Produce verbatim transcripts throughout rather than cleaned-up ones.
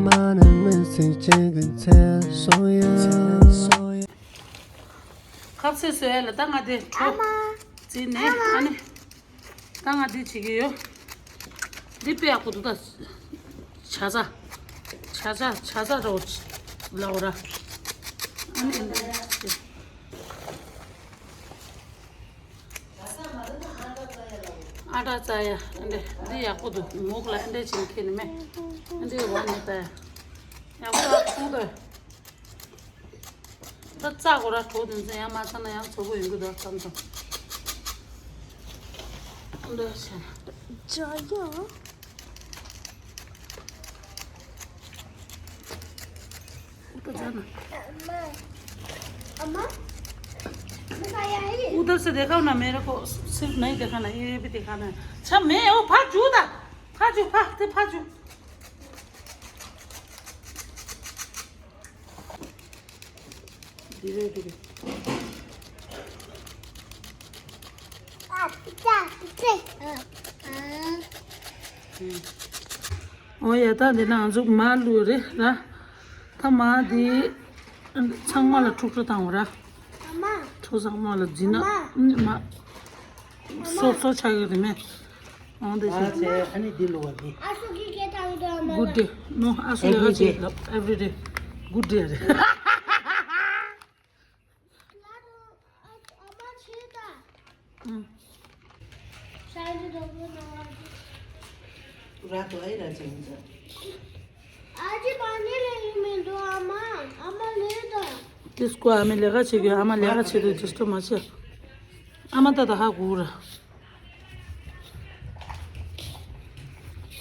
མ་ནི་མི་ཚེ་གཅིག་གི་ཚེ་སོང་ཡ། ཁ་ཟས་བཟོས་ཡ་ལ་ད་ང་དེ་གྲོ་ཨ་མ། བརྩིས་ནས་ཨ་མ། ཨ་ནི། ད་ང་འདི་བྱེད་ཀྱི་ཡོད། འདི་དཔེ་ཡག་པོ་འདུག་ད། བྱ་ཚ། བྱ་ཚ་བྱ་ཚ་རོ། ལའོ་ར། ཨ་ནི་འདི། ཨ་ཏྲ་ཙ་ཡ་འདི་འདི་ཡག་པོ་འདུག་མོག་ལ་འདི་བྱེད་མཁན་མེད། འདི་བ་ནི་ད། ཡག་པོ་ལ་ཁོང་དུ། ད་རྩ་གོ་ར་གྲོགས་དེ་ཚོ་ཡང་མ་ཚང་ན་ཡང་ཚོ་བོ་ཡོང་གི་འདུག་ཙམ་ཙམ། འདི་བྱས་ན། ཅ་ཡ། ཨུ་ཏ་ཛ་ན། अम्मा, अम्मा, ये उधर से देखा ना मेरे को, सिर्फ नहीं देखा ना, ये भी देखा ना। अच्छा, मैं वो भाजू था, भाजू, भाजू, भाजू। धीरे धीरे। ཨོ་ཡ། ད་འདི་ན་ང་ཚོ་མར་བླུགས་རེད་ར། ད་མར་འདི་ཚང་མ་ལ་འཁྲུག་འཁྲུག་བཏང་བ་ར། འཁྲུག་ཚང་མ་ལ་འཛིན་ན་མ། སོ་སོ་ཆགས་ཡོད་རེད་མེད། ཨང་དེ་ཨ་ཚེ་ཨ་ནི་འདི་ལོ་བ་འདི། Good day. No, ཨ་སུ་ལས་ཀ་བྱེད་ལབ། Every day. Good day རེད། ཨང་། ར་དོ་ཨེ་ར་ཅན་ཟ། ཨ་ཅེ་པ་ནི་ལས་ཡིན་མི་འདུག་ཨ་མ། ཨ་མ་ལས་དང་། དེ་སྐུ་ཨ་མའི་ལས་ཀ་བྱེད་དགོས། ཨ་མ་ལས་ཀ་བྱེད་དུས་ཌིས་ཊརབ་མ་བྱེད། ཨ་མ་ད་ད་ཧ་གོ་ར།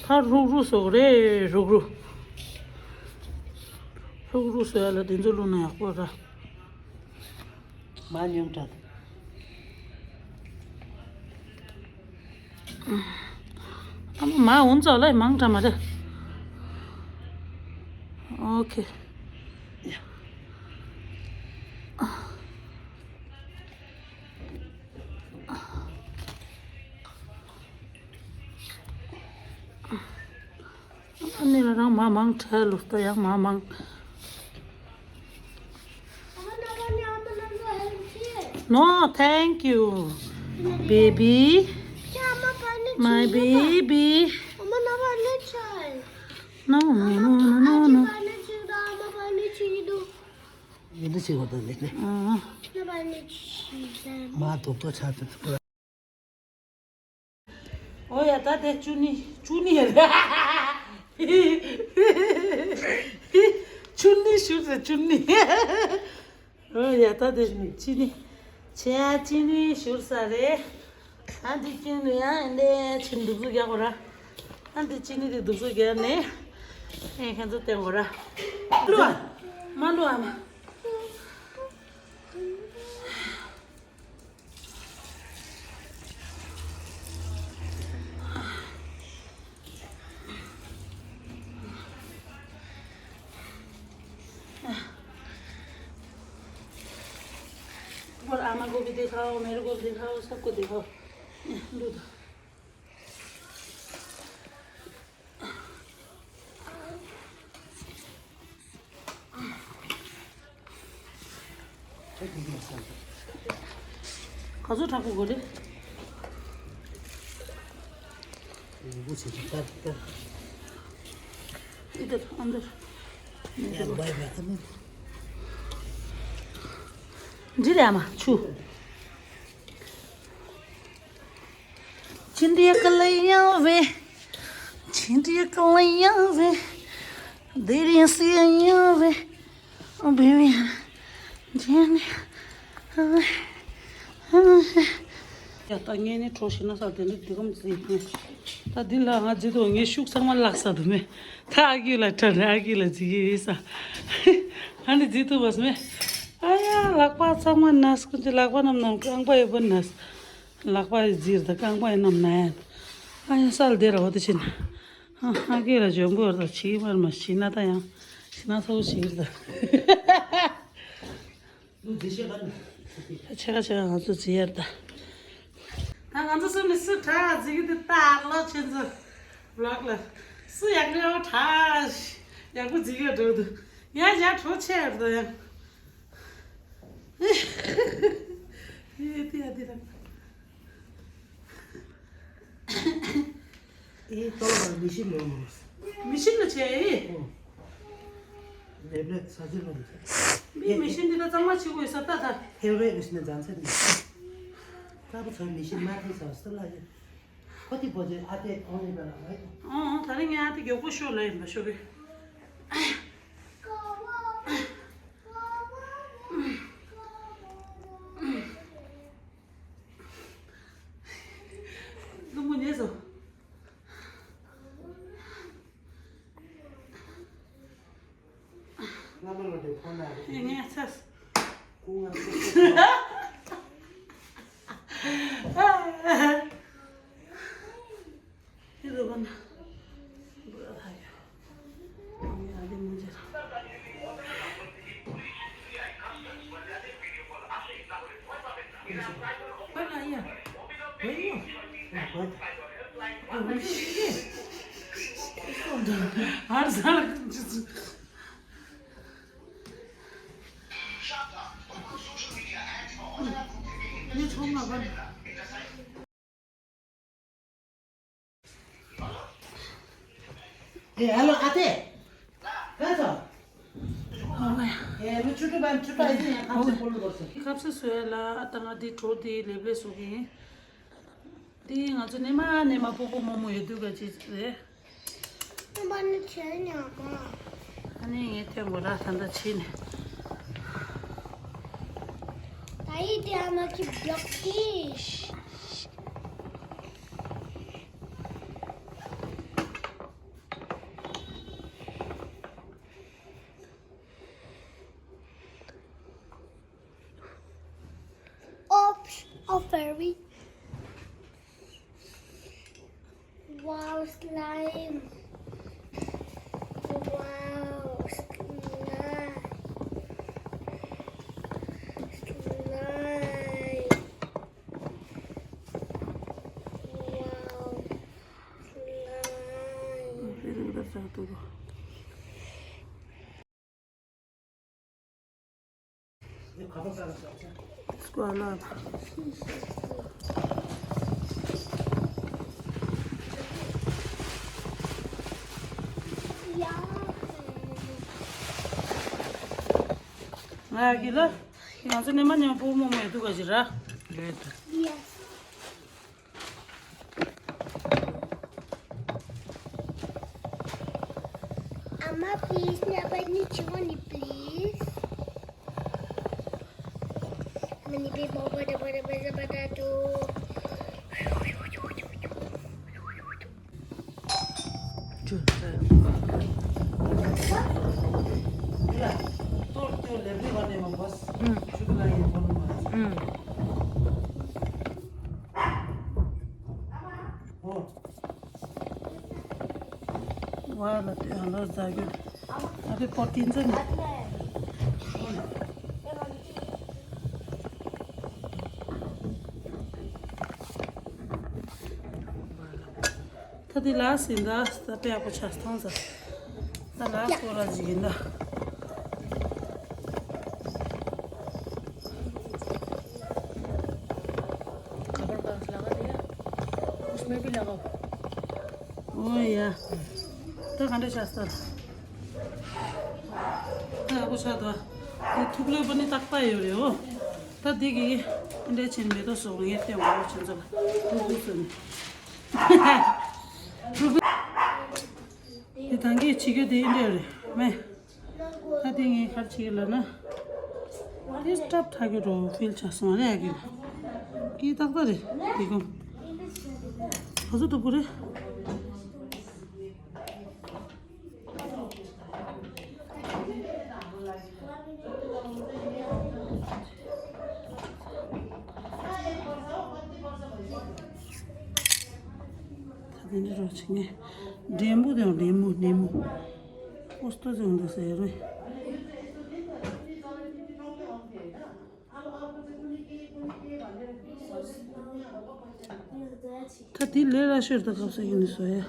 ཕར་རུག་རུག་བཟོ་གི་རེད། རུག་རུག་རུག་རུག་བཟོ་ཡ་ལ་དེ་ཚོ་བླུགས་ན་ཡག་པོ་ར། མ་ཉུང་དྲགས། ཨ་མ་འུ་ཚོ་ལ་མང་དྲགས་མ་རེད། ཨོ་ཁེ། ཨ་ནི་ལ་རང་མ་མང་ཁྲལ་ལུགས་ད་ཡང་མ་མང་། No, thank you, baby. My baby. No, no, no, no, no, no. ཡིན་དུ་ཆེ་བ་དང་ལས་ནས། ཨ། མ་དོག་ཏོ་ཆ་དུ་ཐུག་ལ། ཨོ་ཡ། ད་དེ་བཅུ་གཉིས། བཅུ་གཉིས་རེད། བཅུ་གཉིས་ཞུ་ཟེར། བཅུ་གཉིས། ཨོ་ཡ། ད་དེ་བཅུ་གཉིས། ཆེ་ཡ་བཅུ་གཉིས་ཞུ་ས་རེད། ཨ་འདི་ཀུན་ལ་ཡང་འདི་ཕྱིན་འདུག་ཚུགས་རྒྱག་གོ་ར། ཨ་འདི་ཅི་ནི་འདི་འདུག་ཚུགས་རྒྱག་ནས་ཨེ་ཁྱེད་ཚོ་བསྟན་གོ་ར། བླུག་ཨ། མ་བླུག་ཨ་མ། और आमा को भी दिखाओ, मेरे को भी दिखाओ, सबको दिखाओ। लो तो। कहाँ से उठाऊँ गोले? वो से कर, कर। इधर, अंदर। यार, बाय, बाय, अंदर। जी रे, आमा, छू। Chindiya kalaya ve, chindiya kalaya ve, deriya siya ve, oh baby, Jenny. ཡ་ད་ངས་ནི་གྲོ་ཞིམ་ན་ས་དེ་འདྲ་འདི་གམ་ཟིན་ནས། ད་འདི་ལ་ང་བརྗེད་དོ། ངས་ཤུགས་ཚང་མ་བརླག་ས་འདུག་མེད། ད་ཨ་ཁུ་ལ་དྲན་ནས་ཨ་ཁུ་ལ་བརྗེད་ཀྱི་ཡོད་ས། ཨ་ནི་བརྗེད་ཐུབ་པ་མེད། ཨ་ཡ། ལག་པ་ཚང་མ་ན། སྐུ་མཁྱེན། ལག་པ་རྣམས་ནང་རྐང་པ་ཡོད་པ་ན། ལག་པ་ཡི་རྫིར་དང་རྐང་པ་ཡི་རྣམས་ན་ཡང་། ཨ་ཡང་སལ་དེ་ར་འོ་དེ་ཕྱིན། ཨ་ཨ་ཁེ་ལ་འཇོན་པོ་ཡོད་ད་ཕྱི་མར་མ་ཕྱི་ན་ད་ཡང་ཕྱི་ན་ཚ་བོ་ཞིག་རེད་ད། ཆེ་ཁ་ཆེ་ཁ་ང་ཚོ་རྫི་ཡར་ད། ད་ང་ཚོ་སུ་ནི་སུ་གྲྭ་རྫི་གི་དེ་ད་ལོ་ཆེན་ཚོ་ལོག་ལ་སུ་ཡག་ནི་ཨོ་གྲྭ། ཡག་པོ་འཛིན་ཡོད་འགྲོ་འདུག་ཡང་ཡང་གྲོགས་ཆེ་ཡར་དང་ཡང་། ཨེ་ཏི་ཡ་ཏི་ར། ཨེ་ཏོ་ལ་མི་ཤི་མོ་མོ། མི་ཤི་ལ་ཆེ་ཨེ། ལེབ་ལེབ་ས་ཆུ་ལ་མི་ཤི། མི་མི་ཤི་འདི་ལ་གཙང་མ་ཆེ་གོས་ས་ཏ་ཏ། ཧེ་རེ་མི་ཤི་ནི་ཛན་ཚེ་མི་ཤི། ཀ་པོ་ཚོ་མི་ཤི་མ་ཐེ་ས་སྟ་ལ་ཡོད། ཁོ་ཏི་བོ་ཇེ་ཨ་ཏེ་ཨོ་ནི་བ་ལ་བ། ཨོ་ཨོ་ད་རིང་ངས་ཨ་ཏེ་མགྱོགས་པོ་ཤོག་ལ་ཡིན་པ་ཤོག་གི། ལུ་མོ་ཉེས་སོ། ངས་ཚ། ཨེ་ཧ་ལོ་ཨ་ཏེ། ག་ཚོ། ཨེ་ལུ་ཆུ་ཏུ་བན་ཆུ་ཏ་ཨེ་ཡང་ཁམས་སེ་སྤོ་ལུ་བོར་སོ། ཁམས་སེ་སོ་ཡ་ལ་ཨ་ཏ་ང་འདི་གྲོ་འདི་ལེབ་ལེབ་བཟོ་གི་ཡིན། འདི་ང་ཚོ་ནེ་མ་ནེ་མ་སྤོ་སྤོ་མོ་མོ་ཡོད་དུས་ག་ཅི་རེད། ཨ་མ་ནི་ཁྱེད་ཉག་མ། ཨ་ནི་ངས་ཐོན་དགོས་ར་ད་ལྟ་ཕྱིན་ནས། ད་ཡིག་དེ་ཨ་མ་གི་བརྒྱབ་ཏེ། Oops, a fairy. Wow, slime. Wow, slime. Slime. Wow, slime. ང་གི་ལ། ང་ཚོ་ནི་མ་ཉམས་པོ་མོ་མེད་འདུག་ག་ཅི་ར། རེད། Yes. Amma, please, never need you only, please. Mani be baba da bada bada bada do. ཏོར་ཏོར་ལེབ་ལེབ་བ་ནས་མ་བོས། ཨུམ། ཆུ་ལ་ཡི་བོ་ལ་མ། ཨུམ། ཨོ། ཝ་ལ་དེ་ཡང་ལོ་ཟ་རྒྱུ། ཨ་ཕའི་པོ་ཏི་འཛིན་ནི། ད་དེ་ལ་སྲིན་ད་ས་པེ་ཡག་པོ་ཆ་ཐང་ས། ད་ལ་སོ་ར་ཟིག་ཡིན་ད། ཁ་པར་ག་ལ་ག་དེ་ཡ། ཨུས་མེ་བི་ལ་ག། ཨོ་ཡ། ད་ག་འདྲ་ཆ་ས། ད་ཡག་པོ་ཆ་ད། དེ་ཐུག་ལོས་པ་ནི་ཏག་ཏག་ཡོད་རེད་ཨོ། ད་དེ་གི་འདྲ་ཆེན་མེ་ཏོག་སོགས་ངས་བསྟན་འོ་ཆེན་ཚོ་ལ་ཐུག་ཐུག་སོ་ནི། དེ་ད་གིན་བྱེད་རྒྱུ་དེ་འདྲ་རེད་མེ། ད་དེ་ངས་ག་རེ་བྱེད་ཀྱི་ལབ་ན། དེ་སྐྲབ་ཐག་གི་རོ་ཕིལ་ཆགས་སོང་རེད་ཡ་གི། ཀི་ཏག་ཏག་རེད་དེ་ཀོ། ག་ཚོད་འགྲོ་གི་རེད། ད་དེ་འདྲ་རོགས་བྱེད་ངས། འདྲེ་མོ་དང་འདྲེ་མོ་སྣེ་མོ། ཨོ་སྟོ་ཅུང་འདུག་ཟེར་རེད། ད་དེ་ལས་ར་ཤོར་ད་སྐབས་སུ་ཡིན་ནི་བཟོ་ཡ།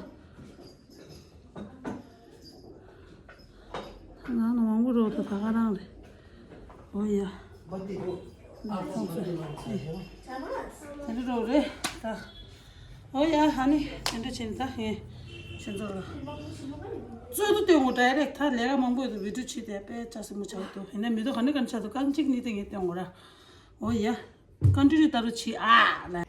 ང་ནི་དབང་པོ་རོགས་ད་ད་ག་རང་རེད། ཨོ་ཡ། ད་འདི་རོགས་རེད་ད། ཨོ་ཡ་ཧ་ནི་དེ་འདྲ་བྱས་ནས་ད་ངས་ཁྱེད་ཚོ་ལ་གཙོད་དུ་སྟོན་དགོས་ད་རེད། ད་ལས་ཀ་མང་པོ་ཡོད་དུ་བི་ཌིའོ་བྱས་ཏེ་དཔེ་ལྕགས་སྲིན་མོ་ཆགས་འདུག་ཡིན་ན་མི་འདུག་ག་ནི་ག་ནི་ཆགས་འདུག་རྐང་གཅིག་གཉིས་དེ་ངས་སྟོན་དགོས་ར། ཨོ་ཡ། ཀོན་ཊི་ནིའུ་ད་རུ་བྱེད་ཨ་ལ།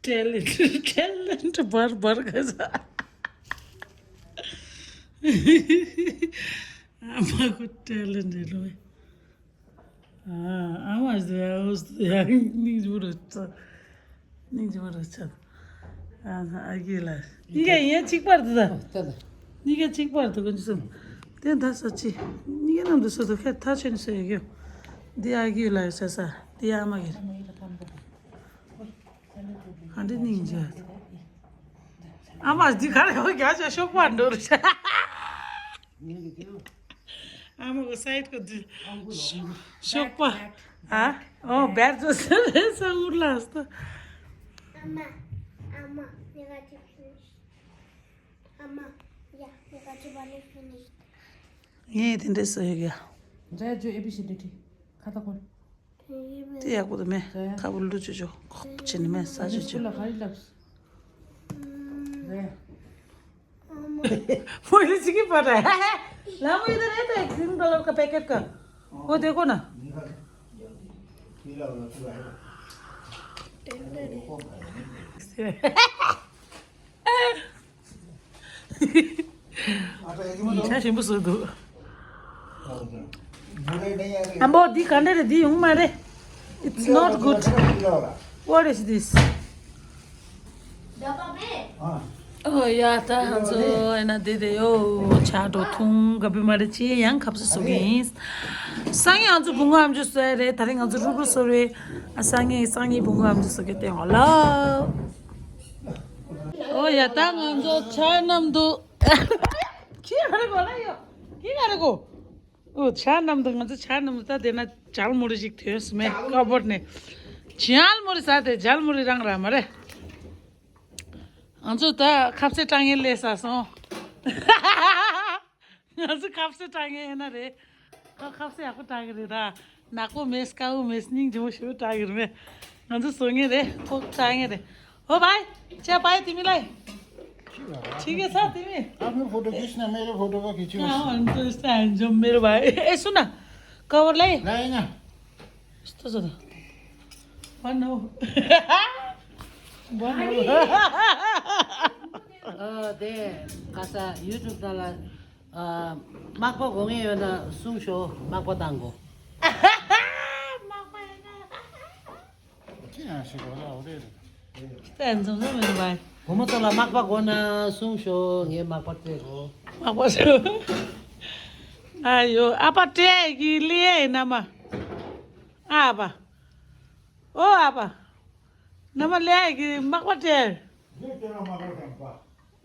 ཊེ་ལེན་ཊི། ཊེ་ལེན་ཊི་འབར་འབར་ག་ས། ཨ་མ་ཁོ་ཊེ་ལེན་ཊི་ལོ། ཨ་ཨ་མ་ཟེར་ཡ་ཨོ་ཟེར་ཡ་སྙིང་རྗེ་པོ་རུ་ཚ། སྙིང་རྗེ་པོ་རུ་ཚ། ཨ་ཨ་གི་ལ། གཉིས་ཀ་ཡིན་ཡ་གཅིག་པར་དུ་ད། གཉིས་ཀ་གཅིག་པར་དུ་ཀུན་གསུམ། དེ་ད་ས་ཆི། གཉིས་ཀ་ནང་དུ་སོ་དུ་ཁ་ཐག་ཆོད་ནས་སོ་ཡོད་གི། འདི་ཨ་གི་ལ་ཡོད་ས་ས། འདི་ཨ་མ་གི། ག་འདྲ་སྙིང་རྗེ། ཨ་མ་འདི་ག་རེ་ཡོད་རྒྱ་ཆ་ཤོག་པ་འགྲོ་རུ་ཆ། ཨ་མ་གི་སའིད་གི་འདི་ཤོག་པ། ཨ་ཨོ་བེར་ཛོ་སེ་ས་འུར་ལ་སྟོ། ཨ་མ། ཨ་མ། ངས་དེ་འདྲས་ཟེར་ཡོད་ཀྱི། འདྲ་ཇོ་ཨེ་བི་སི་ཌི་ཌི། ཁ་ཏ་ཁོ། དེ་ཡག་པོ་དུ་མེད། ཁ་བུ་ལུ་ཅོ་ཅོ་ཁོག་ཅི་ནི་མེད་ས་ཅོ་ཅོ། ལ་ག་རེ་ལབ། མོ་ལི་ཅི་གི་པ་ར། ལ་མོ་ཡི་དར་ཨེ་ཏ་གྲིན་ཀ་ལར་ཀ་པེ་ཀེཊ་ཀ། ཝོ་དེ་ཁོ་ན། ཆ་ཞིམ་པོ་བཟོས་འདུག་ཨ་མོ་འདི་ག་འདྲ་རེད། འདི་ཡོང་མ་རེད། It's not good. What is this? ཨོ་ཡ་ད་ང་ཚོ་ཨེ་ན་དེ་དེ་ཡོ་ཆ་འགྲོ་འཐུང་ག་བི་མ་རེད། ཅི་ཡང་ཁབ་སི་སུ་གིན། སང་ཉིན་ང་ཚོ་བུ་ངོ་ཨམ་ཅོག་སོ་ཡ་རེད། ད་རིང་ང་ཚོ་རུ་རུ་སོ་རེད། ཨ་སང་ཉིན་སང་ཉིན་བུ་ངོ་ཨམ་ཅོག་སོ་གི་སྟེང་ལ། ཨོ་ཡ་ད་ང་ཚོ་ཆ་རྣམས་འདུག་ཁྱི་ག་རེ་གོ་ལ་ཡོ། ཁྱི་ག་རེ་གོ། ཨོ་ཆ་རྣམས་འདུག་ང་ཚོ་ཆ་རྣམས་འདུག་ད་དེ་ན་ཇལ་མུ་རི་ཞིག་ཐོན་སོང་མེ་ཀ་བོར་ནས། ཇལ་མུ་རི་ཟ་དེ་ཇལ་མུ་རི་རང་ར་མ་རེད། ང་ཚོ་ད་ཁབ་སེ་ཀྲང་ངེ་ལས་ས་སོང་། ང་ཚོ་ཁབ་སེ་ཀྲང་ངེ་ཡིན་ན་རེད། ཁ་ཁབ་སེ་ཡག་པོ་ཀྲང་གི་རེད་ད། ནག་པོ་མེད་དཀར་པོ་མེད་སྙིང་རྗེ་མོ་ཞེ་པོ་ཀྲང་གི་རེད་མེ། ང་ཚོ་བཟོ་ངེ་རེད། ཁོ་ཀྲང་ངེ་རེད། ओ भाई, चाय पाए तिमीलाई? ठीक है छ तिमी? आफ्नो फोटो खिच्न, मेरो फोटो पो खिच्यो। कहाँ हो? अन्त यस्तो ह्यान्डसम मेरो भाइ। ए सुन न, कभरलाई। ल्याएन। यस्तो छ त। भन हौ। भन हौ। अ, दे, कासा YouTube नाला, अ, माक्पा घोङे योना सुङसो माक्पा ताङ्गो। ཁྱི་ཡང་ཞིག་གོ་ལ་འོ་རེད། ད་འཛོམས་འཛོམས་མི་འདུག་བ། བུ་མོ་ཚོ་ལ་མག་པ་དགོས་ན་གསུང་ཤོག་ངས་མག་པ་སྤྲད་དགོས། མག་པ་ཤོག་ཨ་ཡོ་ཨ་ཕ་སྤྲད་གི་ལེ་ན་མ། ཨ་ཕ། ཨོ་ཨ་ཕ། ན་མ་ལེ་གི་མག་པ་སྤྲད།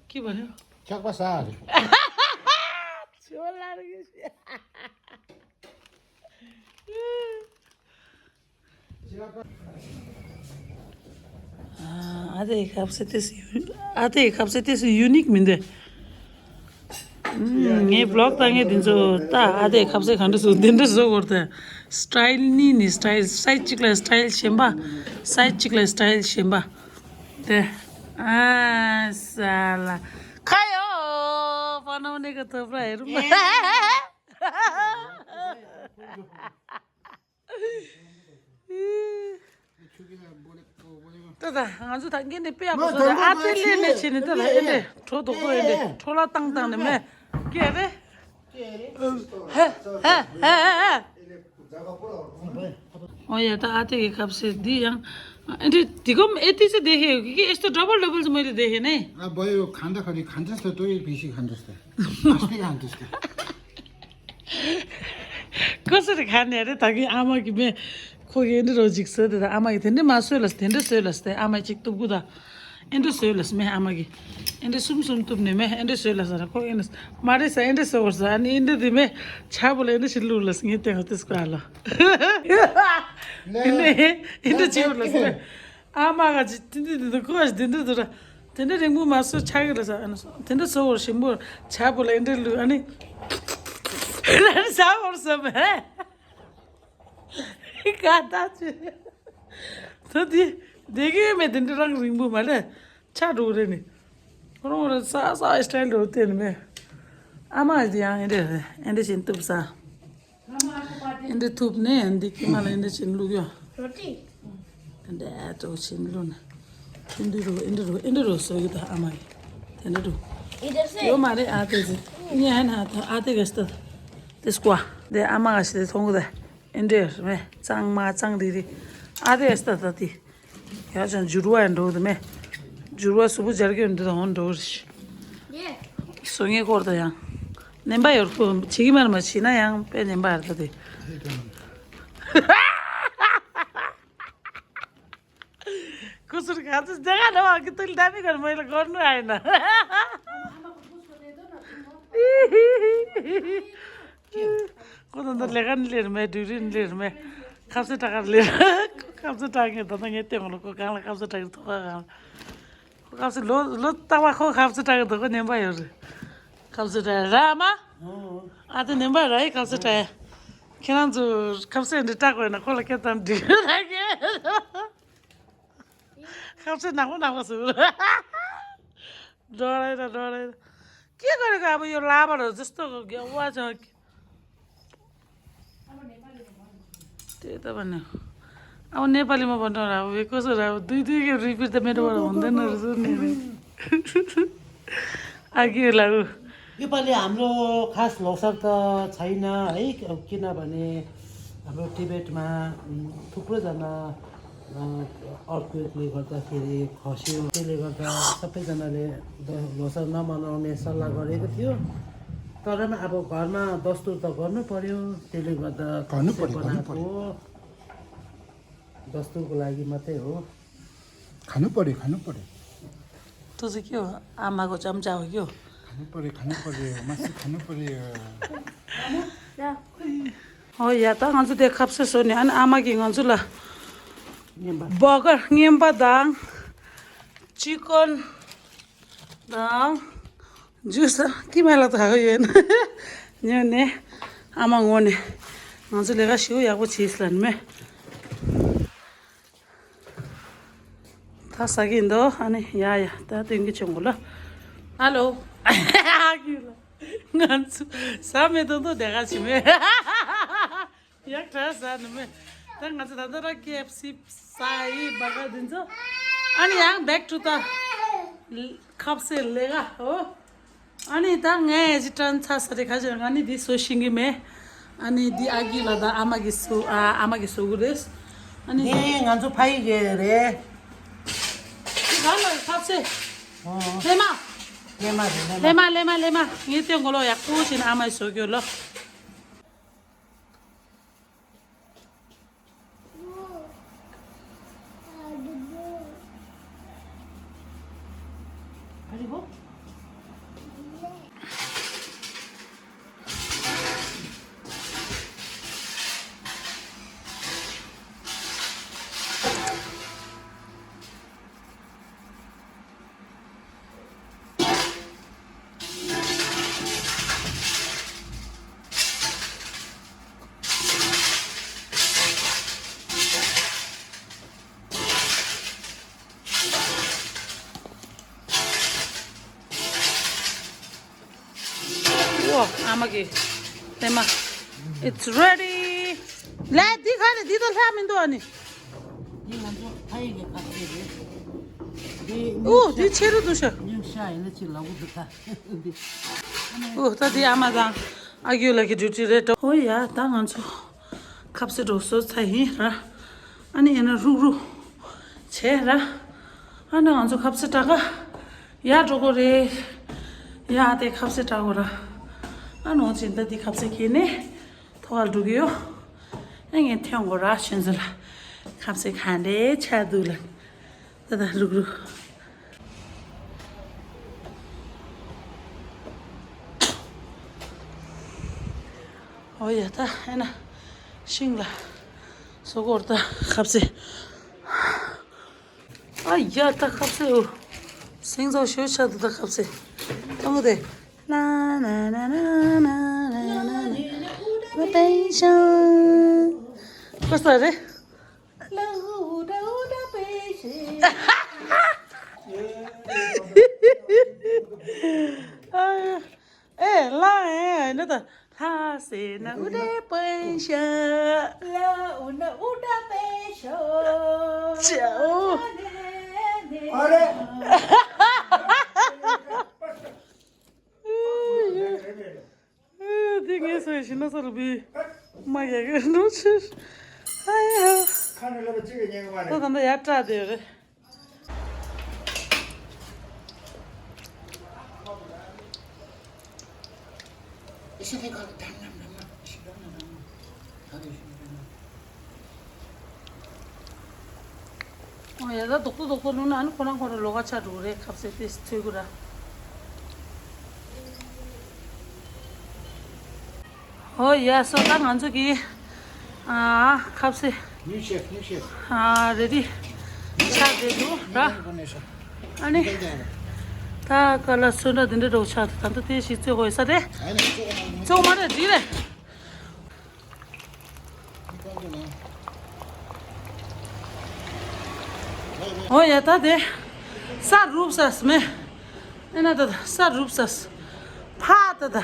ཁྱི་བ་ནི། ཆག་པ་ཟ་རེད། ཆོ་ལ་རེད། ཨ་དེ་ཁབ་སེ་ཏེ་སི་ཨ་དེ་ཁབ་སེ་ཏེ་སི་ཡུ་ནིག་མིན་དེ། ངའི་བློག་བཏང་ངེས་དེ་ཚོ་ད་ཨ་དེ་ཁབ་སེ་ག་འདྲ་བཟོ་དེ་འདྲ་བཟོ་དགོས་ཏེ། སི་ཊལ་གཉིས་ནི་སི་ཊལ་སའིཌ་གཅིག་ལ་སི་ཊལ་གཞན་པ། སའིཌ་གཅིག་ལ་སི་ཊལ་གཞན་པ། དེ། ཨ་ས་ལ། ཁ་ཡོ། ཕ་ནོ་ནེ་ག་ཐོབ་ར་ཨེ་རུ་མ། ཁྱོད་ཀྱི་ལ་འབོ་ལེ། ད་ང་ཚོ་ད་གིན་ནས་དཔེ་ཡག་པོ་བཟོ་ཨ་ཏི་ལེ་ལེ་བྱས་ནས་ད་ད་ཨེ་འདྲས་འཕྲོ་དོག་པོ་ཨེ་འདྲས་འཕྲོ་བརླག་བཏང་བཏང་ནས་མེད། ཀྱེ་རེ། ཧེ་ཧེ་ཧེ་ཧེ། ཨོ་ཡ་ད་ཨ་ཏི་གི་ཁབ་སེ་འདི་ཡང་ཨེ་འདྲས་འདི་གོམ་ཨེ་ཏི་སེ་དེ་ཧེ་གི་ཨེ་སྟོ་ཌབ་ལ་ཌབ་ལ་ཙམ་ཨེ་ལེ་དེ་ཧེ་ནས། ཨ་བ་ཡོ་ག་འདྲ་ག་རེ་ག་འདྲ་སེ་ཏོ་ཡི་བི་ཤི་ག་འདྲ་སེ་ཨ་སྟི་ག་འདྲ་སེ། ཀོ་སི་རི་ཁ་ནས་རེད་ད་གིན་ཨ་མ་གི་མེ་ཁོ་གི་ཨེ་འདྲ་རོ་ཅིག་ཟེར་དེ་ད་ཨ་མ་གི་དེ་འདྲ་མ་བཟོས་ལ་དེ་འདྲ་བཟོས་ལ་དེ་ཨ་མ་ཅིག་གཏུབ་གུ་ད་ཨེ་འདྲ་བཟོས་ལ་མེ་ཨ་མ་གི་ཨེ་འདྲ་གསུམ་གསུམ་གཏུབ་ནས་མེ་ཨེ་འདྲ་བཟོས་ལ་ཟ་ར་ཁོ་ཨེ་འདྲ་མ་རེད་ས་ཨེ་འདྲ་བཟོ་བར་ཟ་ཨ་ནི་ཨེ་འདྲ་དེ་མེ་ཆ་བོ་ལ་ཨེ་འདྲ་ཞིག་བླུག་ལ་ངས་བསྟན་ཧོ་ཏི་སྐོར་ལ་ཨེ་འདྲ་ཨེ་འདྲ་ཅིག་བླུག་ལ་མེ། ཨ་མ་ག་ཅི་དེ་འདྲ་དེ་འདྲ་ཁོ་ག་ཅི་དེ་འདྲ་དེ་འདྲ་དེ་འདྲ་རིང་པོ་མ་བཟོ་ཆག་གི་རེད་ཟ། དེ་འདྲ་བཟོ་བར་ཞིམ་པོ་ཆ་བོ་ལ་ཨེ་འདྲ་ལུས་ཨ་ནི་ཟ་བར་བཟོ་མེད། ག་ད་ཅི་ད་དེ་བསྡད་གི་མེད། དེ་འདྲ་རང་རིང་པོ་མ་རེད་ཆག་འགྲོ་གི་རེད་ནི། ཁོ་རང་རེད་ས་ས་སི་ཊལ་འགྲོ་བསྟན་མེད། ཨ་མ་དེ་ཡང་ཨེ་འདྲ་རེད་ཨེ་འདྲ་བཞིན་གཏུབ་ས། ཨེ་འདྲ་ཐུབ་ནས་འདི་ཀི་མ་ལ་ཨེ་འདྲ་བྱིན་བླུག་ཡོད། ཨེ་འདྲ་ཨ་ཙོག་བྱིན་བླུག་ན། ཨེ་འདྲ་རུ་ཨེ་འདྲ་རུ་ཨེ་འདྲ་རུ་བཟོ་གི་ད་ཨ་མ་གི། དེ་འདྲ་རུ། ཡོད་མ་རེད་ཨ་ཏེ་ཟི། ཉེ་ཧན་ཧ་ད་ཨ་ཏེ་ག་སྟ། དེ་སྐོ། དེ་ཨ་མ་ག་ཤི་དེ་ཐོང་གི་ད། ཨེ་འདྲ་རེད་མེ་གཙང་མ་གཙང་རི་རི། ཨ་ཏེ་ག་སྟ་ད་དེ། ཡ་ཅང་འགྱུར་བ་ཡང་འགྲོ་གི་འདུག་མེ། འགྱུར་བ་གཟུགས་པོ་སྦྱར་གྱི་འདུག་དང་འགྲོ་གི་རེད། སོ་ངའི་སྐོར་དང་ཡང་། ནེམ་པ་ཡོར་ཁུ་བྱེད་ཀྱི་མ་རེད་མ་བྱེད་ན་ཡང་དཔེ་ནེམ་པ་རེད་ད་དེ། ཁུ་སུར་ག་ཚོད་ཇ་ག་ལ་བ་གི་ཏུལ་ད་མི་གར་མོ་ཡིན་ལ་གོར་ནུ་ཨ་ཡིན་ན། ཁོ་ད་ད་ལས་ཀ་ནི་ལེར་མེད། སྒྲུབ་རིན་ལེར་མེད། ཁབ་སེ་ཏྲ་ཀར་ལེར། ཁབ་སེ་ཏྲ་ངས་ད་ད་ངས་ལྟོས་ངོ་ལ་ཁོ་གང་ལ་ཁབ་སེ་ཏྲ་གི་ཐོག་ག་གང་ལ། ཁོ་ཁབ་སེ་ལོ་ལོ་ལྟ་བ་ཁོ་ཁབ་སེ་ཏྲ་གི་ཐོག་ག་ནེམ་པ་ཡོད་རེད། ཁབ་སེ་ཏྲ་ར་མ། ཨ་ད་ནེམ་པ་ར་ཡི་ཁབ་སེ་ཏྲ་ཡ། ཁྱེད་རང་ཚོ་ཁབ་སེ་འདི་སྐྲག་དགོས་ན་ཁོ་ལ་སྐད་བཏང་འགྲིག་ད་གི། ཁབ་སེ་ནག་པོ་ནག་པོ་བཟོས། འགྲོ་རེད་ད་འགྲོ་རེད། ཀི་ག་རེ་ག་བ་ཡོ་ལ་བ་རོ་ཛི་སྟོ་ག་ག་བ་ཅང་། དེ་ད་བ་ནི། ཨ་བ་ནེ་པ་ལི་མ་བ་འགྲོ་ར་བ་བེ་ཀོ་སོ་ར་བ་དུས་དུས་ཀྱི་རུས་པིར་ད་མེ་འགྲོ་བ་ར་བ་འདི་ནི་རུ་སུ་ནི་རུ། अघि लागु। यो पालि हाम्रो खास लोसार त छैन है, किनभने हाम्रो टिबेटमा, उम्, थुप्रोजना, अ, अर्थक्वेकले गर्दाखेरि खस्यो। त्यसले गर्दा सबैजनाले द-, लोसार नमनाउने सल्लाह गरेको थियो। तर पनि अब घरमा दस्तुर त गर्नु पर्यो, त्यसले गर्दा गर्नु पर्यो, खस्यो गर्नु बनाएको पर्यो। दस्तुरको लागि मात्रै हो। खानु पर्यो, खानु पर्यो। तँ चाहिँ के हो? आमाको चम्चा हो के हो? खानु पर्यो, खानु पर्यो, मासु खानु पर्यो। हो या, त ང་ཚོ་དེ་ཁབ་སེ་བཟོ་ནས་ཨ་ནི་ཨ་མ་གིས་ང་ཚོ་ལ་ཉན་པ། བར་གར་རྔན་པ་དང་ཅི་ཀོན་དང་། ཇུས་ཀྱི་མ་ལག་ད་ག་ཡོད་ན་ཉོས་ནས་ཨ་མ་ངོ་ནས་ང་ཚོ་ལས་ཀ་ཞེ་པོ་ཡག་པོ་བྱས་ལ་ནི་མེ། ད་ཟ་གི་འདུག་ཨ་ནི་ཡ་ཡ་ད་སྟོན་གི་བྱུང་གོ་ལ། ཧ་ལོ། ང་ཚོ་ཟ་མེད་དོ་དོ་དེ་ག་བྱེད་མེད། ཡག་དྲག་ཟ་ནི་མེད། ད་ང་ཚོ་ད་ལྟ་ར་ཀེ་ཨེཕ་སི་ཟ་ཡི་བ་ག་དེ་ཚོ། ཨ་ནི་ཡང་back to the ཁབ་སེ་ལས་ཀ་ཨོ། ཨ་ནི་ད་ངས་ཨེ་ཅི་ཊན་ཚ་ས་རེ་ཁ་ཅན་ཨ་ནི་འདི་བཟོ་ཤེས་ཀྱི་མེད། ཨ་ནི་འདི་ཨ་གི་ལ་ད་ཨ་མ་གི་བཟོ་ཨ་ཨ་མ་གི་བཟོ་གི་རེད། ཨ་ནི་འདི་ང་ཚོ་ཕ་ཡི་གི་རེད། འདི་ག་ལ་ཁབ་སེ། ཨོ། ལེ་མ། ལེ་མ་རེད་ལེ་མ། ལེ་མ་ལེ་མ་ལེ་མ་ངས་དེ་ངོ་ལོ་ཡག་པོ་བྱས་ན་ཨ་མ་གི་བཟོ་གི་ལོ། ཨོ་ཨ་མ་གི་ལེ་མ། It's ready. ལེ་འདི་ག་ནས་འདི་དོ་ལྷ་མི་འདུག་ཨ་ནི། ཨོ་དེ་ཆེ་རུ་འདུག་ཤག་ཉམས་ཤ་ཡིན་ན་ཅི་ལ་འུ་འདུག་ད། འདི། ཨོ་ད་དེ་ཨ་མ་དང་ཨ་ཁུ་ལགས་ཀྱི་ཌིའུ་ཊི་རེད་འགྲོ། ཨོ་ཡ་ད་ང་ཚོ་ཁ་ཟས་འགྲོ་བཟོ་ཚར་ཡིན་ར། ཨ་ནི་ཡིན་ན་རུག་རུག་བྱས་ར། ཨ་ནི་ང་ཚོ་ཁ་ཟས་ད་ག་ཡར་འགྲོ་དགོས་རེད། ཡར་དེ་ཁ་ཟས་ད་ག་ར། ཨ་ནི་འོ་ཅིག་ད་དེ་ཁ་ཟས་ཁྱེར་ནས། ཐོག་ལ་འགྲོ་གི་ཡོད། ཨ་ངས་ཐོན་དགོས་ར་ཆུན་ཟེར་ལ། ཁ་ཟས་ག་འདྲའི་ཆགས་འདུག་ལ། ད་ད་རུག་རུག་ཨོ་ཡ་ད་ཨེ་ན། ཤིང་ལ། སོ་སྐོར་ད་ཁ་ཟས། ཨ་ཡ་ད་ཁ་ཟས་འོ། སེང་ཚོགས་ཤོད་ཆ་ད་ད་ཁ་ཟས། ཏང་གོ་དེ། ལ་ན་ན་ན་ན་ན་ན་ན་ན། པེ་ཤང་། ཁ་ཟས་རེད། ཨ་ཡ། ཨེ་ལ་ཨེ་ན་ད། ལྷ་སེ་ན་འུ་དེ་པན་ཤ། ལ་འུ་ན་འུ་ད་པན་ཤ། ཅའོ། ཨ་རེ། ཨེ་འདི་ངས་སོ་ཡི་ཤི་ན་ས་རུ་བི། མ་ཡ་གི་ནོ་ཆི། ཨ་ཡ། ཁ་ནས་ལབ་ཅིག་གི་ཉན་གི་མ་རེད། ད་ད་འདི་ཡར་སྐྲག་བསྡད་ཡོད་རེད། ཨོ་ཡ་ད་རྡོག་ཏོ་རྡོག་ཏོ་བླུགས་ན་ཨ་ནི་ཁོ་རང་ཁོ་རང་ལོགས་ཀ་ཆགས་འགྲོ་གི་རེད། ཁ་ཟས་དེ་འཚོལ་དགོས་ར། ཨོ་ཡ་སོ་ད་ང་ཚོ་གི་ཨ་ཁ་ཟས་New chef, new chef. ཨ་རེ་ཌི་ཆགས་བསྡད་འདུག་ར། ཨ་ནི་ད་ག་ལ་སོ་འདྲ་འདི་འདྲ་འགྲོ་ཆགས་འདུག་ད་ལྟ་དེ་ཞིག་རྩོད་དགོས་ས་རེད། རྩོད་མ་རེད་འགྲིག་རེད། ཨོ་ཡ་ད་དེ་ས་རུབ་ས་སྨེ། ཨེ་ན་ད་ས་རུབ་ས། ཕ་ད་ད་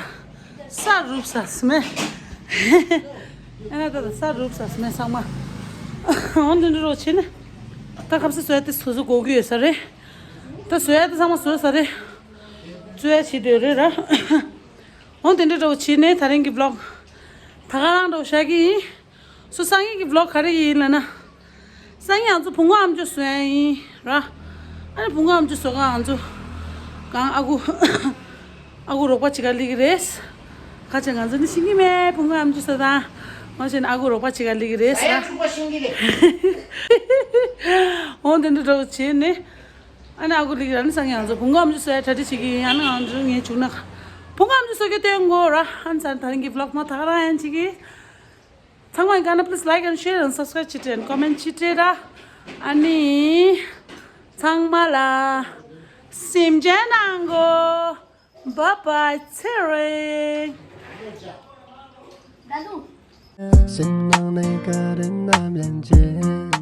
ས་རུབ་ས་སྨེ། ཨེ་ན་ད་ད་ས་རུབ་ས་སྨེ་ཚང་མ། འོ་འདི་འདྲ་རོ་ཆེ་ནི། ད་ཁ་ཟས་བཟོ་ཡ་དེ་སོ་སོ་དགོས་ཀྱི་ཡོད་ས་རེད། ད་བཟོ་ཡ་དེ་ཚང་མ་བཟོ་ས་རེད། བཟོ་ཡ་བྱེད་འདོད་རེད་ར། འོ་དེ་འདྲ་འདྲ་བོ་བྱས་ནས་ད་རིང་གི་ཝི་ལོག་ད་ག་རང་འདྲ་བོ་བཞག་གི་ཡིན། སོ་སང་ཉིན་གྱི་ཝི་ལོག་ག་རེ་ཡིན་ལབ་ན། སང་ཉིན་ང་ཚོ་བུ་མགོ་ཨམ་ཅོག་བཟོ་ཡ་ཡིན་ར། ཨ་ནི་བུ་མགོ་ཨམ་ཅོག་བཟོ་ག་ང་ཚོ་གང་ཨ་ཁུ་ཨ་ཁུ་རོགས་པ་བྱེད་ག་སླེབས་ཀྱི་རེད། ཁ་ཆེ་ང་ཚོ་ནི་ཤེས་ཀྱི་མེད་བུ་མགོ་ཨམ་ཅོག་བཟོ་དང་། འོ་བྱས་ནས་ཨ་ཁུ་རོགས་པ་བྱེད་ག་སླེབས་ཀྱི་རེད་ཟེར། འོ་དེ་འདྲ་འདྲ་བོ་བྱས་ནས། ཨ་ནི་ཨ་ཁུ་ལིག་ར་ནི་སང་ཉིན་ང་ཚོ་བུ་མགོ་ཨམ་ཅོག་བཟོ་ཡ་གྲ་སྒྲིག་བྱེད་ཀྱི་ཡིན། ཨ་ནི་ང་ཚོ་ངས་བྱུང་ན་བུ་མགོ་ཨམ་ཅོག་བཟོ་གི་སྟོན་དགོས་ར། ཨ་ནི་ཚར་ད་རིང་གི་ཝི་ལོག་མ་ད་ག་རང་ཡང་བྱེད་ཀྱི། ཚང་མ་ཡིན་ག་ན་please like and share and subscribe བྱེད་དྲན་comment བྱེད་དྲན་ར། ཨ་ནི་ཚང་མ་ལ་སེམས་ཅན་ནང་གོ། Bye bye ཚེ་རིང་། སེམས་ནང་ནས་བཀའ་དྲིན་ནམ་ཡང་བརྗེད།